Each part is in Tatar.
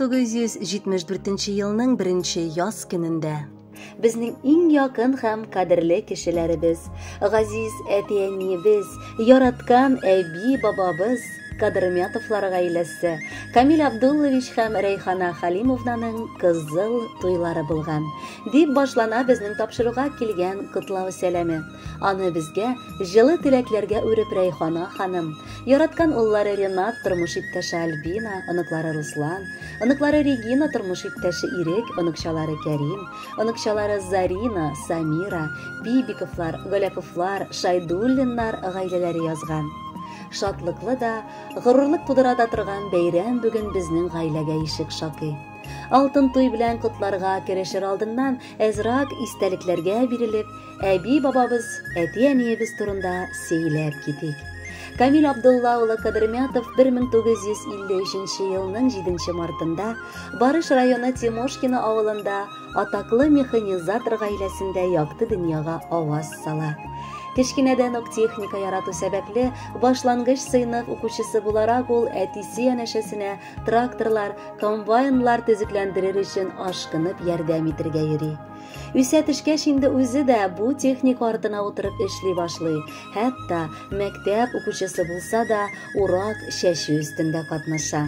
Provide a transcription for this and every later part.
1974 елның беренче яз көнендә безнең иң якын һәм кадерле кешеләребез, газиз әти-әниебез, яраткан әби-бабабыз Кадырмятовлар гаиләсе, Камил Абдуллович һәм Рәйхана Халимовнаның кызыл туйлары булган. Дип башлана безнең тапшыруга килгән котлау сәламе. Аны безгә җылы теләкләргә үреп Рәйхана ханым, яраткан уллары Ренат, тормыш иптәше Альбина, оныклары Руслан, оныклары Регина, тормыш иптәше Ирек, оныкчалары Кәрим, оныкчалары Зарина, Самира, Бибиковлар, Галәповлар, Шайдуллиннар гаиләләре язган. Шатлыклы да, горурлык тудыра да торган бәйрәм бүген безнең гаиләгә ишек шакый. Алтын туй белән котларга керешер алдыннан әзрак истәлекләргә бирелеп, әби-бабабыз, әти-әниебез турында сөйләп китик. Камил Абдулла улы Кадырмятов 1953 елның 7 мартында Барыш районы Тимошкино авылында атаклы механизатор гаиләсендә якты дөньяга аваз сала. Кечкенәдән үк техника ярату сәбәпле, башлангыч сыйныф укучысы буларак ул әтисе янәшәсенә тракторлар, комбайнлар төзекләндерер өчен ашкынып ярдәм итергә йөри. Үсә төшкәч инде үзе дә бу техника артына утырып эшли башлый. Хәтта мәктәп укучысы булса да, урак чәчү өстендә катнаша.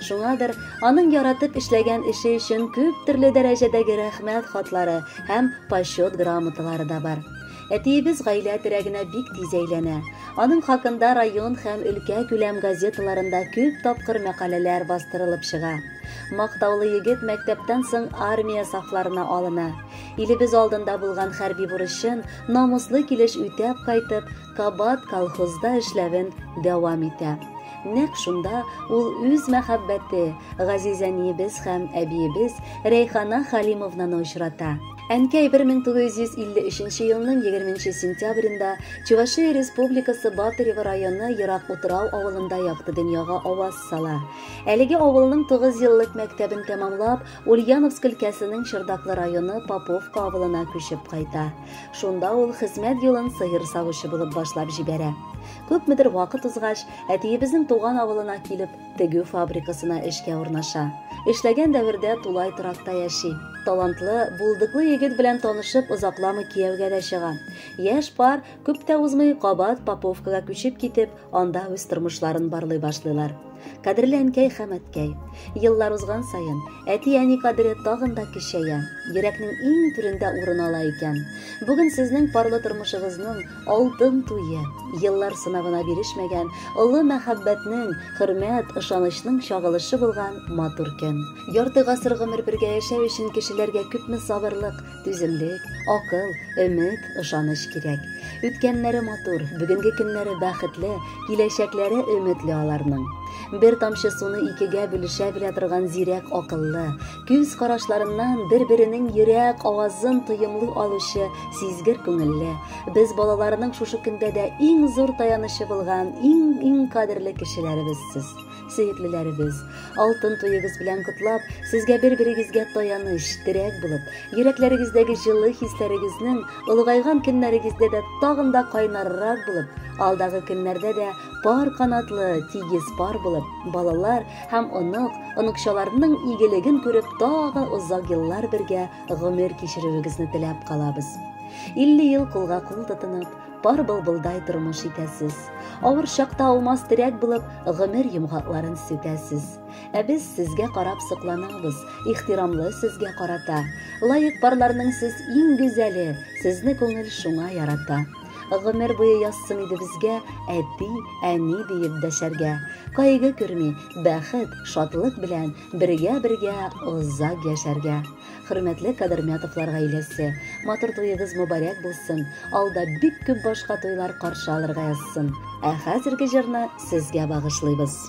Шуңадыр, аның яратып эшләгән эше өчен күп төрле дәрәҗәдәге рәхмәт хатлары һәм почет грамоталары да бар. Әтиебез гаилә терәгенә бик тиз әйләнә. Аның хакында район һәм өлкә күләм газеталарында күп тапкыр мәкаләләр бастырылып чыга. Мактаулы егет мәктәптән соң армия сафларына алына. Илебез алдында булган хәрби бурычын намуслы килеш үтәп кайтып, кабат колхозда эшләвен дәвам итә. Нәкъ шунда ул үз мәхәббәте, газиз әниебез һәм әбиебез Рәйхана Халимовнаны очрата. Әнкәй 1953 елның 20 сентябрендә Чувашия Республикасы Батырево районы Ерак Утрау авылында якты дөньяга аваз сала. Әлеге авылның 9 еллык мәктәбен тәмамлап, Ульяновск өлкәсенең Чырдаклы районы Поповка авылына күчеп кайта. Шунда ул хезмәт юлын сыер савучы булып башлап җибәрә. Күпмедер вакыт узгач, әтиебезнең туган авылына килеп, тегү фабрикасына эшкә урнаша. Эшләгән дәвердә тулай торакта яши. Талантлы, булдыклы егет белән танышып, озакламый кияүгә дә чыга. Яшь пар күп тә узмый кабат Поповкага күчеп китеп, анда үз тормышларын барлый башлыйлар. Кадерле әнкәй һәм әткәй, еллар узган саен әти-әни кадере тагын да көчәя, йөрәкнең иң түрендә урын ала икән. Бүген сезнең парлы тормышыгызның алтын туе, еллар сынавына бирешмәгән олы мәхәббәтнең, хөрмәт, ышанычның чагылышы булган матур көн. Ярты гасыр гомер бергә яшәү өчен кешеләргә күпме сабырлык, түземлек, акыл, өмет, ышаныч кирәк. Үткәннәре матур, бүгенге көннәре бәхетле, киләчәкләре өметле аларның. Бер тамчы суны икегә бүлешә белә торган зирәк акыллы, күз карашларыннан бер-беренең йөрәк авазын тоемлый алучы сизгер күңелле, без балаларының шушы көндә дә иң зур таянычы булган иң-иң кадерле кешеләребез сез. Сөеклеләребез, алтын туегыз белән котлап, сезгә бер-берегезгә таяныч, терәк булып, йөрәкләрегездәге җылы хисләрегезнең олыгайган көннәрегездә дә тагын да кайнаррак булып, алдагы көннәрдә дә пар канатлы, тигез пар булып, балалар һәм онык, оныкчаларның игелеген күреп тагы озак еллар бергә гомер кичерүегезне теләп калабыз. 50 ел кулга кул тотынып, пар былбылдай тормыш итәсез. Авыр чакта аумас терәк булып, гомер йомгакларын сүтәсез. Ә без сезгә карап сокланабыз, ихтирамлы сезгә карата. Лаек парларның сез иң гүзәле, сезне күңел шуңа ярата. Гомер буе язсын иде безгә әти, әни диеп дәшәргә. Кайгы күрми, бәхет, шатлык белән бергә-бергә озак яшәргә. Хөрмәтле Кадырмятовлар гаиләсе, матур туегыз мөбарәк булсын, алда бик күп башка туйлар каршы алырга язсын. Ә хәзерге җырны сезгә багышлыйбыз.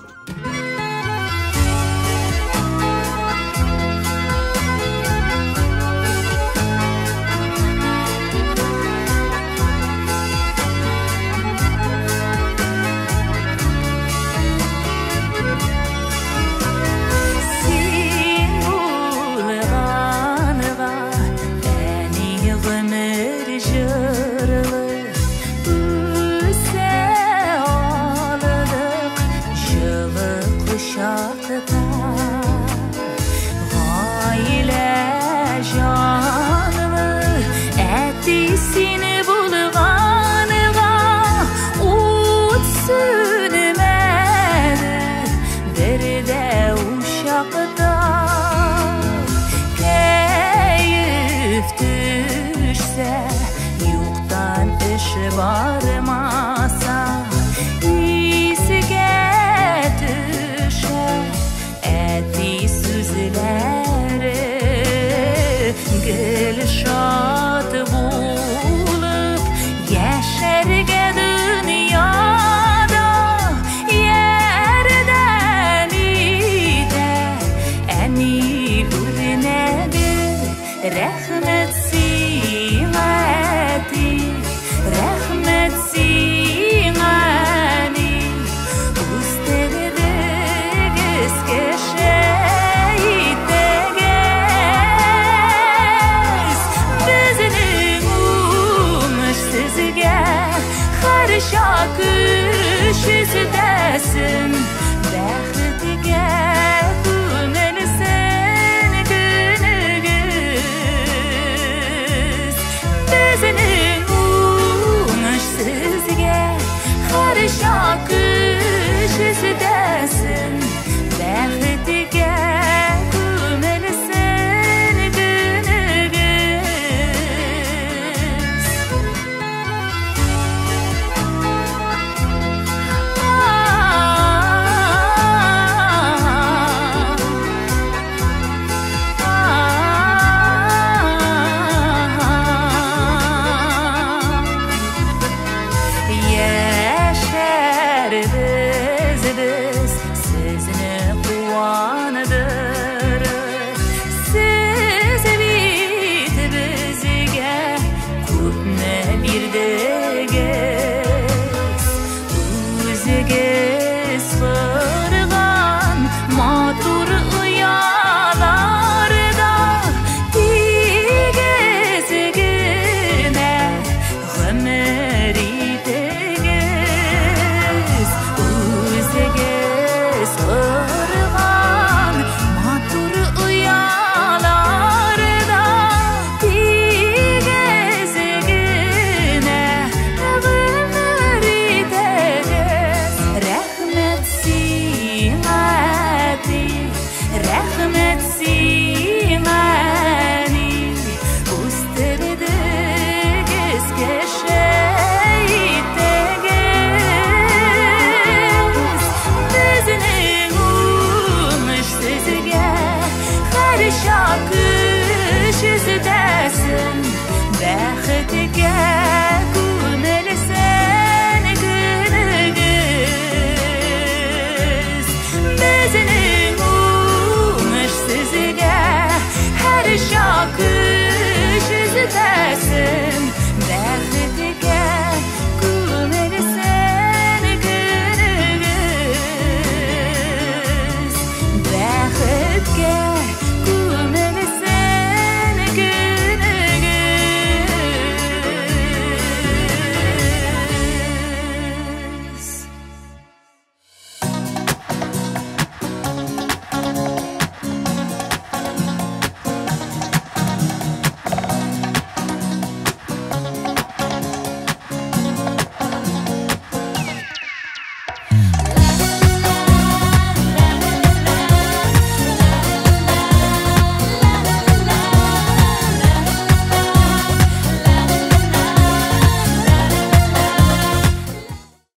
Син булганга әни гомер җырлы, үсә алдык җылы Төшсә, юктан эш бармаса, искә төшә әти сүзләре. Гел шат булып яшәргә дөньяда ярдәм итә әни үрнәге. Рәхмәт сиңа, әти, рәхмәт сиңа, әни, үстердегез, кеше иттегез. Безнең уңыш сезгә һәрчак көч өстәсен, бәхеткә күмелсен көнегез. Безнең уңыш сезгә һәрчак көч өстәсен, бәхеткә күмелсен көнегез. Яшәрбез без сезне куандырып, сез бит безгә күпне бирдегез. Үзегез корган матур ояларда тигез генә гомер итегез. Үзегез корган матур ояларда тигез генә гомер итегез. Рәхмәт сиңа, әти, рәхмәт сиңа, әни, үстердегез, кеше иттегез. Безнең уңыш сезгә һәрчак көч өстәсен, бәхеткә